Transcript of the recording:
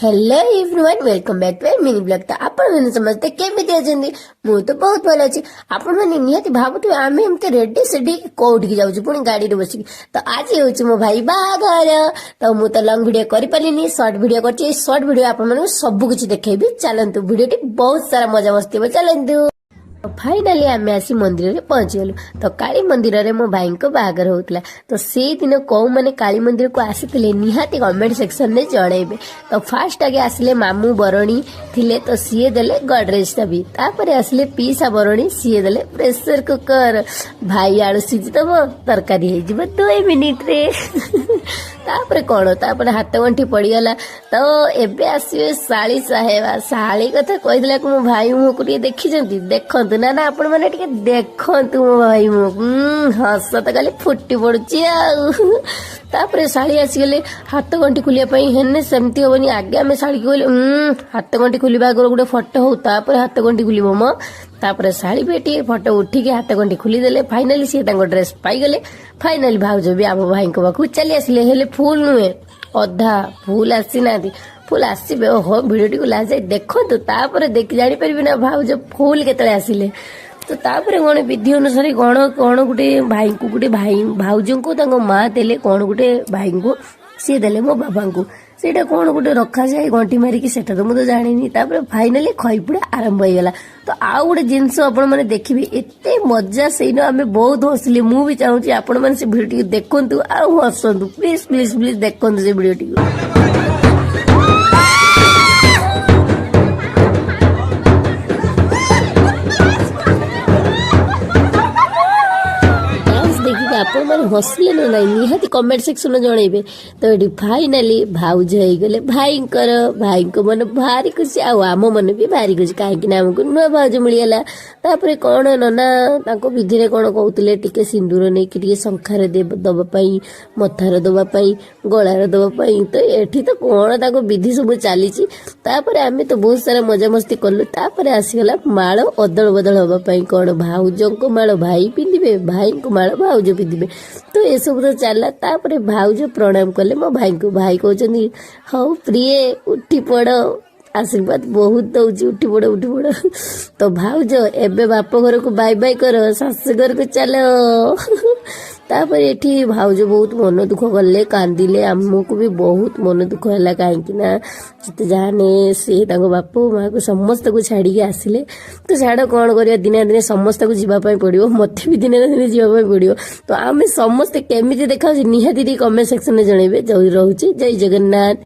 Hello everyone, welcome back to mini vlog। ତ ଆପଣମାନେ ସମସ୍ତେ କେମିତି ଅଛନ୍ତି? ମୁଁ ତ ବହୁତ ଭଲ ଅଛି। ଆପଣମାନେ ନିହାତି ଭାବୁଥିବେ, ଆମେ ଏମିତି ରେଡି ସେଡି କୋଉଠିକି ଯାଉଛୁ, ପୁଣି ଗାଡିରେ ବସିକି? ତ ଆଜି ହେଉଛି ମୋ ଭାଇ ବାହାଘର। ତ ମୁଁ ତ ଲଙ୍ଗ ଭିଡିଓ କରିପାରିଲିନି, ସର୍ଟ ଭିଡିଓ କରିଛି। ଏଇ ସର୍ଟ ଭିଡିଓ ଆପଣମାନଙ୍କୁ ସବୁ କିଛି ଦେଖେଇବି। ଚାଲନ୍ତୁ, ଭିଡିଓଟି ବହୁତ ସାରା ମଜା ମସ୍ତି ହେବ। ଚାଲନ୍ତୁ। ଫାଇନାଲି ଆମେ ଆସି ମନ୍ଦିରରେ ପହଞ୍ଚିଗଲୁ। ତ କାଳୀ ମନ୍ଦିରରେ ମୋ ଭାଇଙ୍କ ବାହାଘର ହଉଥିଲା। ତ ସେଇଦିନ କୋଉମାନେ କାଳୀ ମନ୍ଦିରକୁ ଆସିଥିଲେ, ନିହାତି କମେଣ୍ଟ ସେକ୍ସନରେ ଜଣେଇବେ। ତ ଫାଷ୍ଟ ଆଗେ ଆସିଲେ ମାମୁଁ ବରଣୀ ଥିଲେ, ତ ସିଏ ଦେଲେ ଗଡରେଜ ଚାବି। ତାପରେ ଆସିଲେ ପିଇସା ବରଣୀ, ସିଏ ଦେଲେ ପ୍ରେସର କୁକର। ଭାଇ ଆଳୁ ସିଝିଦବ, ତରକାରୀ ହେଇଯିବ 2 ମିନିଟରେ। ତାପରେ କଣ? ତାପରେ ହାତ ଗଣ୍ଠି ପଡିଗଲା। ତ ଏବେ ଆସିବେ ଶାଳୀ ସାହେବା। ଶାଳୀ କଥା କହିଦେଲାକୁ ମୋ ଭାଇ ମୁହଁକୁ ଟିକେ ଦେଖିଛନ୍ତି? ଦେଖନ୍ତୁ ନା ନା, ଆପଣ ମାନେ ଟିକେ ଦେଖନ୍ତୁ ମୋ ଭାଇ ମୁହଁକୁ। ହସ ତ ଖାଲି ଫୁଟି ପଡୁଛି ଆଉ। ତାପରେ ଶାଳୀ ଆସିଗଲେ ହାତ ଗଣ୍ଠି ଖୋଲିବା ପାଇଁ। ହେନେ ସେମିତି ହବନି। ଆଗେ ଆମେ ଶାଳୀକି କହିଲେ, ହାତ ଗଣ୍ଠି ଖୋଲିବା ଆଗରୁ ଗୋଟେ ଫଟୋ ହଉ, ତାପରେ ହାତ ଗଣ୍ଠି ଖୋଲିବ ମ। ତାପରେ ଶାଳୀ ବି ଟିକେ ଫଟୋ ଉଠିକି ହାତ ଗଣ୍ଠି ଖୋଲିଦେଲେ। ଫାଇନାଲି ସିଏ ତାଙ୍କ ଡ୍ରେସ୍ ପାଇଗଲେ। ଫାଇନାଲି ଭାଉଜ ବି ଆମ ଭାଇଙ୍କ ପାଖକୁ ଚାଲି ଆସିଲେ। ହେଲେ ଫୁଲ ନୁହେଁ, ଅଧା ଫୁଲ ଆସିନାହାନ୍ତି, ଫୁଲ ଆସିବେ। ଓହୋ, ଭିଡ଼ିଓଟିକୁ ଲାଷ୍ଟ ଯାଏ ଦେଖନ୍ତୁ, ତାପରେ ଦେଖି ଜାଣିପାରିବେ ନା ଭାଉଜ ଫୁଲ କେତେବେଳେ ଆସିଲେ। ତ ତାପରେ କଣ ବିଧି ଅନୁସାରେ କଣ କଣ ଗୋଟେ ଭାଇଙ୍କୁ ଗୋଟେ ଭାଇ ଭାଉଜଙ୍କୁ ତାଙ୍କ ମା ଦେଲେ କଣ ଗୋଟେ ଭାଇଙ୍କୁ, ସିଏ ଦେଲେ ମୋ ବାବାଙ୍କୁ। ସେଇଟା କଣ ଗୋଟେ ରଖାଯାଏ ଗଣ୍ଠି ମାରିକି, ସେଟା ତ ମୁଁ ତ ଜାଣିନି। ତାପରେ ଫାଇନାଲି ଖଇପୁଡ଼ା ଆରମ୍ଭ ହେଇଗଲା। ତ ଆଉ ଗୋଟେ ଜିନିଷ ଆପଣମାନେ ଦେଖିବେ, ଏତେ ମଜା। ସେଇଦିନ ଆମେ ବହୁତ ହସିଲେ। ମୁଁ ବି ଚାହୁଁଛି ଆପଣମାନେ ସେ ଭିଡ଼ିଓଟିକୁ ଦେଖନ୍ତୁ ଆଉ ହସନ୍ତୁ। ପ୍ଲିଜ ପ୍ଲିଜ ପ୍ଲିଜ ଦେଖନ୍ତୁ ସେ ଭିଡ଼ିଓଟିକୁ। ଡ୍ୟାନ୍ସ ଦେଖିକି ଆପଣମାନେ ହସିଲେ ନା ନାଇଁ, ନିହାତି କମେଣ୍ଟ ସେକ୍ସନରେ ଜଣେଇବେ। ତ ଏଠି ଫାଇନାଲି ଭାଉଜ ହେଇଗଲେ ଭାଇଙ୍କର। ଭାଇଙ୍କ ମନ ଭାରି ଖୁସି ଆଉ ଆମ ମନ ବି ଭାରି ଖୁସି, କାହିଁକି ନା ଆମକୁ ନୂଆ ଭାଉଜ ମିଳିଗଲା। ତାପରେ କଣ ନନା ତାଙ୍କ ବିଧିରେ କଣ କହୁଥିଲେ, ଟିକେ ସିନ୍ଦୁର ନେଇକି ଟିକେ ଶଙ୍ଖାରେ ଦବା ପାଇଁ, ମଥାରେ ଦବା ପାଇଁ, ଗଳାରେ ଦବା ପାଇଁ। ତ ଏଠି ତ କଣ ତାଙ୍କ ବିଧି ସବୁ ଚାଲିଛି। ତାପରେ ଆମେ ତ ବହୁତ ସାରା ମଜାମସ୍ତି କଲୁ। ତାପରେ ଆସିଗଲା ମାଳ ଅଦଳ ବଦଳ ହବା ପାଇଁ। କଣ ଭାଉଜଙ୍କ ମାଳ ଭାଇ ପିନ୍ଧିବେ, ଭାଇଙ୍କ ମାଳ ଭାଉଜ ପିନ୍ଧିବେ। ତ ଏସବୁ ତ ଚାଲିଲା। ତାପରେ ଭାଉଜ ପ୍ରଣାମ କଲେ ମୋ ଭାଇଙ୍କୁ। ଭାଇ କହୁଛନ୍ତି, "ହଉ ପ୍ରିୟେ, ଉଠି ପଡ, ଆଶୀର୍ବାଦ ବହୁତ ଦଉଛି, ଉଠି ପଡ, ଉଠି ପଡ।" ତ ଭାଉଜ, ଏବେ ବାପ ଘରକୁ ବାଇ ବାଇ କର, ଶାଶୁ ଘରକୁ ଚାଲ। ତାପରେ ଏଠି ଭାଉଜ ବହୁତ ମନ ଦୁଃଖ କଲେ, କାନ୍ଦିଲେ। ଆମକୁ ବି ବହୁତ ମନ ଦୁଃଖ ହେଲା, କାହିଁକି ନା ଯେତେ ଯାହାନେ ସେ ତାଙ୍କ ବାପ ମାଆକୁ ସମସ୍ତଙ୍କୁ ଛାଡ଼ିକି ଆସିଲେ। ତ ଛାଡ଼, କ'ଣ କରିବା, ଦିନେ ନା ଦିନେ ସମସ୍ତଙ୍କୁ ଯିବା ପାଇଁ ପଡ଼ିବ। ମୋତେ ବି ଦିନେ ନା ଦିନେ ଯିବା ପାଇଁ ପଡ଼ିବ। ତ ଆମେ ସମସ୍ତେ କେମିତି ଦେଖାଯାଉଛି, ନିହାତି ଟିକେ କମେଣ୍ଟ ସେକ୍ସନରେ ଜଣେଇବେ। ଜୟ ରହୁଛି, ଜୟ ଜଗନ୍ନାଥ।